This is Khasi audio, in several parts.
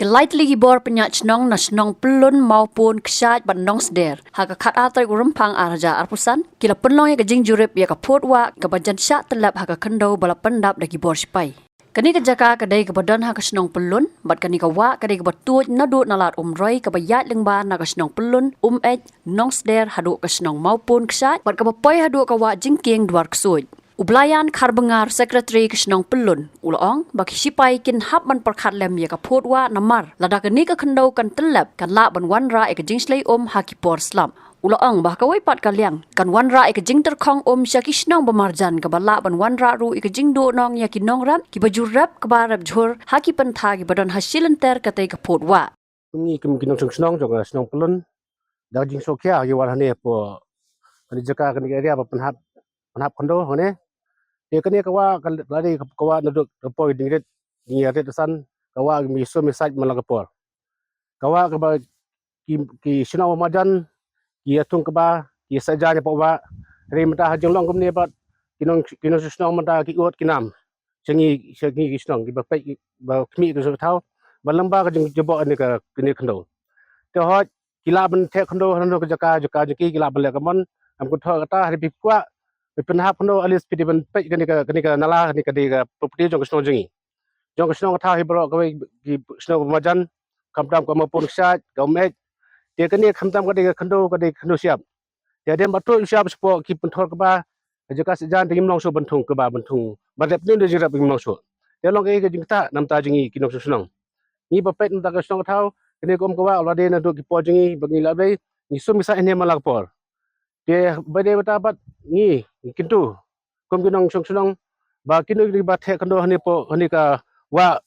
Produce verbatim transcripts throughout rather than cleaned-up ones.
Ki lai tylli ki bor pynïaid shnong na shnong Pyllun, Mawpun, Kshaid bad Nongsder, ha ka khatar tarik u Rymphang ar hajar arphew san, ki la pynlong ïa ka jingjurip ïa ka phot wah kaba jan shah tyllep ha ka khyndew ba la pyndap da ki bor shipai. Kane ka jaka ka dei kaba don ha ka shnong Pyllun, bad kane ka wah ka dei kaba tuid naduh na Lad Umroi kaba ïaid lyngba na ka shnong Pyllun, Umeit, Nongsder haduh ka shnong Mawpun, Kshaid, bad kaba poi haduh ka wah Jingkieng, Dwar Ksuid. U Blaian Kharbyngar, Secretary ka shnong Pyllun, u la ong ba ki shipai kin hap ban pyrkhat lem ïa ka phot wah namar lada kane ka khyndew kan tyllep kan lah ban wanrah ïa ka jingshlei um ha ki por slap. U la ong ba ha kawei pat ka liang kan wanrah ïa ka jingtyrkhong um sha ki shnong ba marjan kaba lah ban wanrah ruh ïa ka jingduhnong ïa ki nongrep kiba ju rep kba rep jhur ha ki pynthar kiba don ha shilynter katei ka phot wah. Kum ngi kum ki nongshong shnong jong ka shnong Pyllun, da ka jingsngewkhia ïa wan hangne hapoh kane jaka, kane ka area ba pynhap, pynhap khyndew hangne. Te kane ka wah ka la dei ka wah naduh ka poi ding rit, ding rit san, ka wah mi sum mi sait man la ka por. Ka wah kaba ki, ki shnong ba marjan ki ïa thung kba, ki ïa sajan ïa pok wah. Hynrei mynta ha jinglong kumne bad ki nong, ki nongshong shnong mynta ki ud ki nam sha ngi, sha ngi ki shnong kiba peit, ba khmih ka shu thaw ba lyngba ka jingjubok kane ka, kane ka khyndew. Te hooid ki lah ban theh khyndew hano ka jaka, jaka jong ki, ki lah ban leh ka mon. Em, kyntu kata hynrei phi kwah phi pynhap khyndew, at least phi dei ban peit kane ka, kane ka nala, kane ka dei ka property jong ka shnong jong ngi, jong ka shnong ka thaw hi baroh kawei, ki shnong ba marjan, khamtam ka Mawpun, Kshaid, ka Umeit. Te kane khamtam ka dei ka khyndew, ka dei ka khyndew shyiap. Te hadien ba tuid shyiap shapoh ki pynthor kba, ka jaka sajan te ngim long shuh ban thung kba, ban thung, ban rep ne da jingrep ngim long shuh. Te long kaei ka jingktah namta jong ngi ki nongshong shnong. Ngi ba peit namta ka shnong ka thaw, kane ka um ka wah la dei naduh ki por jong ngi ba ngi la dei, ngi sum ngi sait hangne man la ka por. Te ba dei bata bad ngi, ngi kyntu kum ki nongshong shnong ba kino kino ba theh khyndew hangne hapoh, hangne ka wah,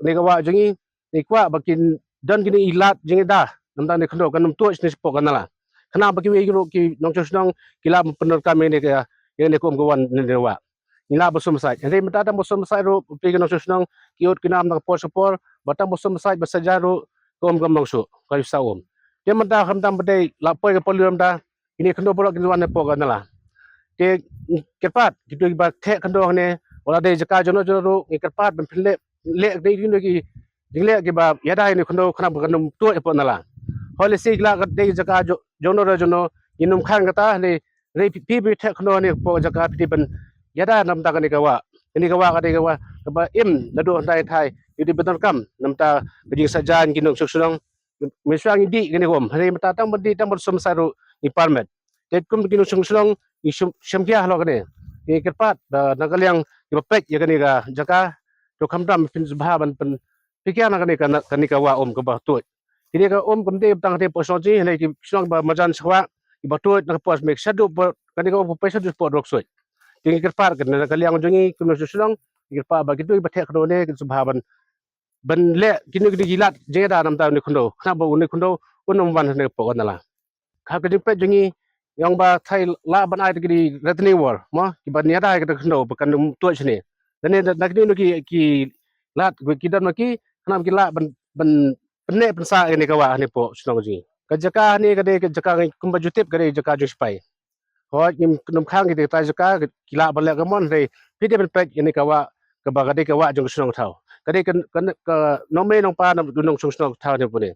hangne ka wah jong ngi, ngi kwah ba kin don kine i lad jingïada namta ne khyndew kan ym tuid shane shapoh ka nala. Khnang ba kiwei ruh ki nongshong shnong ki lah ban pyndonkam ïa kane ka, ïa kane ka um ka wah ne, ne wah. Ngi lah ba sum sait. Hynrei mynta tang ba sum sait ruh, phi ki nongshong shnong, ki ud ki nam na ka por sha por, ba tang ba sum sait ba sajan ruh ka um kam long shuh, ka ïoh sa um. Te mynta khamtam ba dei la poi ka poli mynta, kine khyndew baroh kin wan hapoh ka nala. Te ngi kyrpad kito kiba theh khyndew hangne, wat la dei jaka jong no jong no ruh, ngi kyrpad ban pynleh, leh dei kino ki jingleh kiba ïada ïa kine khyndew khnang ba kan ym tuid hapoh nala. Hooid lehse ki lah ka dei jaka jo-, jong no jong no, ngin ym khang kata, hynrei, hynrei phi, phi ba theh khyndew hangne hapoh jaka phi dei ban ïada namta kane ka wah. Kane ka wah ka dei ka wah kaba im naduh hyndai thai, phi dei ban donkam namta ka jingsajan ki nongshong shnong. Mynshuwa ngi dih kane ka um, hynrei mynta tang ban dih, tang ban sum sait ruh ngi permit. Te kum ki nongshong shnong ngi shim, shim khia halor kane. Ngi kyrpad ba na ka liang kiba peit ïa kane ka jaka, to khamtam phin sngewbha ban pyn, pynkhia na kane ka, na kane ka wah um kaba tuid. Kane ka um kam dei tang hapoh shnong jong ngi, hynrei ki shnong ba marjan sha wah kiba tuid na ka por snem shaduh, kane ka um ka poi shaduh shapoh Dwar Ksuid. Te ngi kyrpad kane na ka liang jong ngi kum nongshong shnong, ngi kyrpad ba kito kiba theh khyndew hangne kin sngewbha ban ban leh kino kino ki lad jingïada namta une u khyndew, khnang ba une u khyndew un ym wan hangne hapoh ka nala. Ha ka jingpeit jong ngi, ngi ong ba thei lah ban ai ïa ki retention wall, mo, kiban ïada ïa kata ka khyndew ba kan ym tuid shane. Lane na kino kino ki, ki lad ki don ma ki, khnang ba ki lah ban, ban pynneh pynsah ïa kane ka wah hangne hapoh shnong jong ngi. Ka jaka hangne ka dei ka jaka, kumba ju tip, ka dei jaka jong ki shipai. Hooid ngim, ngim khang, kita ki jaka ki lah ban leh ka mon, hynrei phi dei ban peit ïa kane ka wah kaba ka dei ka wah jong ka shnong ka thaw. Ka dei ka, ka, ka nongmei nongpa na u nongshong shnong ka thaw ne pune.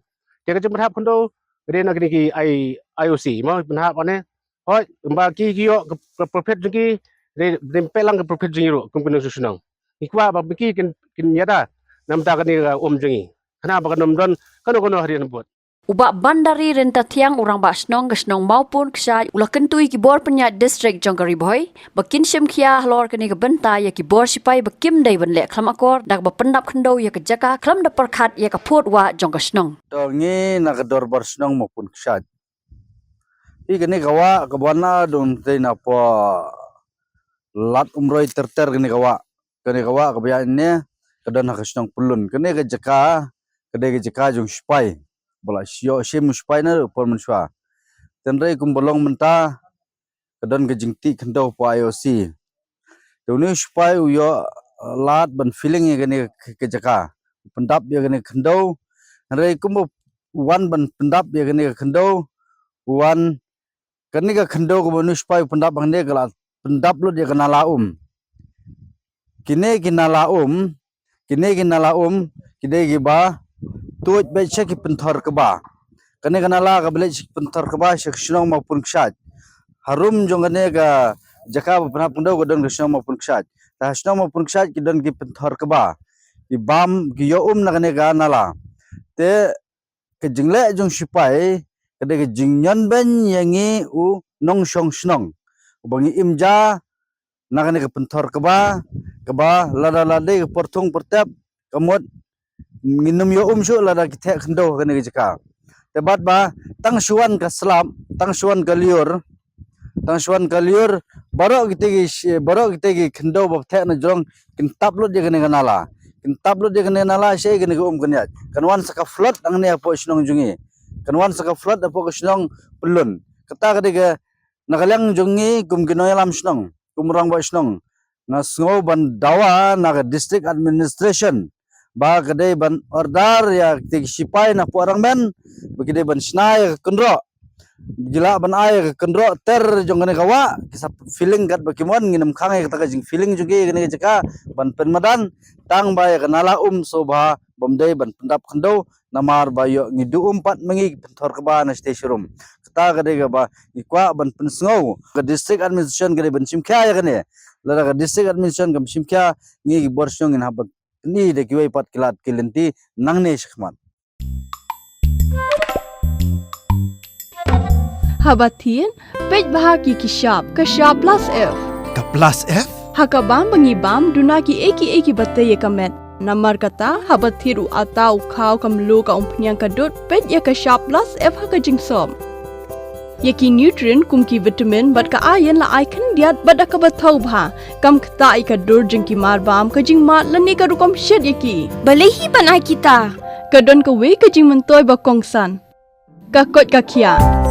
Te ka jingpynhap khyndew ka dei na kine ki I, I O C, mo, pynhap hangne. Hooid ba ki, ki ïoh ka, ka profit jong ki, hynrei peit lang ka profit jong ngi ruh kum ki nongshong shnong. Ngi kwah ba ki kin, kin ïada namta kane ka um jong ngi, khnang ba kan ym don kano kano hadien bud. U Bah Bandari Ryntathiang, u Rangbah Shnong ka shnong Mawpun Kshaid, u la kyntu ïa ki bor pynïaid district jong ka Ri Bhoi ba kin shim khia halor kane ka bynta ïa ki bor shipai ba kim dei ban leh khlem akor da kaba pyndap khyndew ïa ka jaka khlem da pyrkhat ïa ka phot wah jong ka shnong. To ngi na ka dorbar shnong Mawpun Kshaid, ïa kane ka wah kaba wan na dong tei na poh Lad Umroi ter ter, kane ka wah, kane ka wah kaba ïaid ne ka don ha ka shnong Pyllun. Kane ka jaka ka dei ka jaka jong u shipai ba la ïoh shim u shipai na por mynshuwa. Hynrei kumba long mynta ka don ka jingtih khyndew hapoh I O C. Te une u shipai u ïoh, uh, lad ban filling ïa kane ka, ka jaka, pyndap ïa kane ka khyndew. Hynrei kumba u wan ban pyndap ïa kane ka khyndew, u wan, kane ka khyndew kaba une u shipai u pyndap hangne ka la pyndap lut ïa ka nala um. Kine ki nala um, kine ki nala um ki dei kiba tuid beit sha ki pynthor kba. Kane ka nala kaba leit sha ki pynthor kba sha ka shnong Mawpun Kshaid. Harum jong kane ka jaka ba pynhap khyndew ka don ka shnong Mawpun Kshaid. Te ha shnong Mawpun Kshaid ki don ki pynthor kba. Ki bam ki ïoh um na kane ka nala. Te ka jingleh jong sipai ka dei ka jingñion beiñ ïa ngi u nongshong shnong. Uba ngi im ja na kane ka pynthor kba, kba lada la dei ka por thung por tep, ka mut ngin ym ïoh um shuh lada ki theh khyndew ha kane ka jaka. Te bad ba tang shuwan ka slap, tang shuwan ka lyiur, tang shuwan ka lyiur, baroh kite ki shi-, baroh kite ki khyndew ba theh na jrong kin tap lut ïa kane ka nala. Kin tap lut ïa kane ka nala, shaei kane ka um kan ïaid. Kan wan sa ka flood hangne hapoh shnong jong ngi. Kan wan sa ka flood hapoh ka shnong Pyllun. Kata ka dei ka, na ka liang jong ngi kum ki nongïalam shnong, kum u rangbah shnong, nga sngew ban dawa na ka district administration ba ka dei ban order ïa kite ki sipai na poh rangbah ba ki dei ban shna ïa ka kynroh. Ki lah ban ai ïa ka kynroh ter jong kane ka wah, ki sa feeling katba ki mon, ngin ym khang ïa kata ka jingfeeling jong ki ïa kane ka jaka ban pynmadan, tang ba ïa ka nala um shuh ba bym dei ban pyndap khyndew, namar ba ïoh ngi duh um pat ma ngi ki pynthor kba na shatei sharum. Kata ka dei kaba ngi kwah ban pynsngew. Ka district administration ka dei ban shim khia ïa kane. Lada ka district administration kam shim khia, ngi ki bor shnong ngin hap ban pyni da kiwei pat ki lad ki lynti nangne shakhmat. Haba thied, peit bha ki ki shap, ka shap plus F. Ka plus F? Ha ka bam ba ngi bam, duna ki ei ki ei kiba tei ïa ka met. Namar kata, haba thied u atta, u khaw, ka mluh, ka umphniang, ka dud, peit ïa ka shap plus F ha ka jingsop. Ïa ki nutrient kum ki vitamin bad ka iron la ai khyndiat bad da kaba thaw bha. Kam ktah ïa ka dur jong ki mar bam, ka jingmad lane ka rukom shet ïa ki. Balei hi ban ai kita? Ka don kawei ka jingmyntoi ba kongsan. Ka koit ka khiah.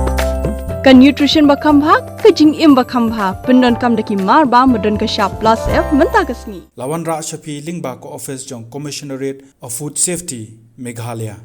Ka nutrition ba kham bha, ka jingim ba kham bha. Pyndonkam da ki mar bam ba don ka shap plus F mynta ka sngi. La wanrah sha phi lyngba ka office jong Commissionerate of Food Safety, Meghalaya.